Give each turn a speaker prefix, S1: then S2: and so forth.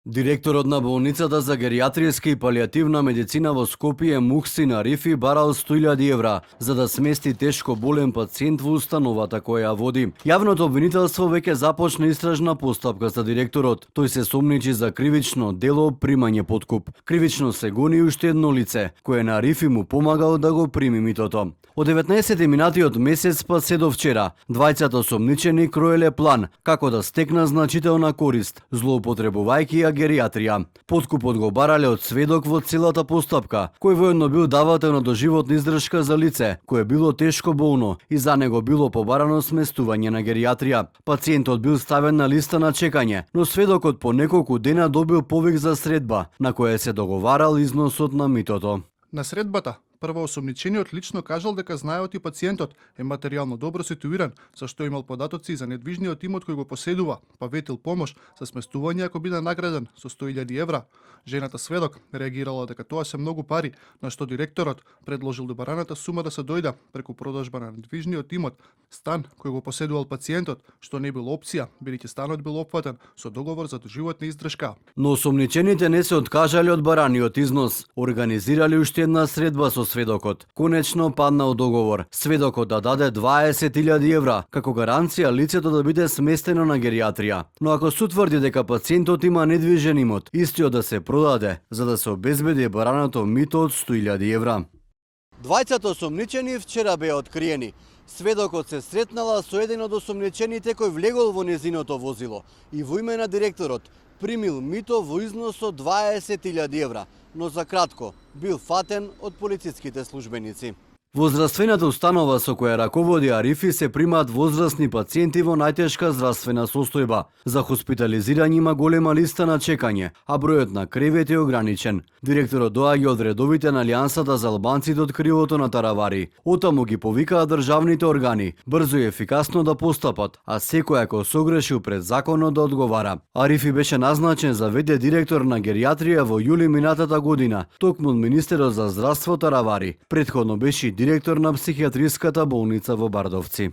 S1: Директорот на болницата за геријатријска и палијативна медицина во Скопје Мухсин Арифи барал 100.000 евра за да смести тешко болен пациент во установата која ја води. Јавното обвинителство веќе започна истражна постапка за директорот. Тој се сомничи за кривично дело примање подкуп. Кривично се гони уште едно лице, кое на Арифи му помагал да го прими митото. Од 19 минатиот месец па се до вчера, двајцата осомничени кроеле план како да стекна значителна корист, злоупотребувајќи ја геријатрија. Подкупот го барале од сведок во целата постапка, кој воедно бил давател на доживотна издршка за лице, кое било тешко болно и за него било побарано сместување на геријатрија. Пациентот бил ставен на листа на чекање, но сведокот по неколку дена добил повик за средба, на која се договарал износот на митото.
S2: На средбата, првоосомничениот лично кажал дека знаеот и пациентот е материјално добро ситуиран, за што имал податоци за недвижниот имот кој го поседува, па ветил помош за сместување ако биде награден со 100.000 евра. Жената сведок реагирала дека тоа се многу пари, на што директорот предложил добараната сума да се дојде преку продажба на недвижниот имот, стан кој го поседувал пациентот, што не бил опција, бидејќи станот бил опфатен со договор за доживотна издршка.
S1: Но осомничените не се откажале од бараниот износ, организирале уште една средба со сведокот. Конечно паднал договор. Сведокот да даде 20.000 евра како гаранција лицето да биде сместено на геријатрија. Но ако се утврди дека пациентот има недвижен имот, истиот да се продаде за да се обезбеди бараното мито од 100.000 евра. Двајцата осомничени вчера беа откриени. Сведокот се сретнала со еден од осомничените кој влегол во незиното возило и во име на директорот примил мито во износ од 20.000 евра, но за кратко бил фатен од полициските службеници. Во здравствената установа со која раководи Арифи се примаат возрастни пациенти во најтешка здравствена состојба. За хоспитализирање има голема листа на чекање, а бројот на кревети е ограничен. Директорот доаѓа од редовите на Алијансата за албанците од кривото на Таравари. Отаму ги повикаат државните органи, брзо и ефикасно да постапат, а секој ако согрешил пред законот да одговара. Арифи беше назначен за ВД директор на геријатрија во јули минатата година, токму од министерот за здравство Таравари. Претходно беше директор на психијатриската болница во Бардовци.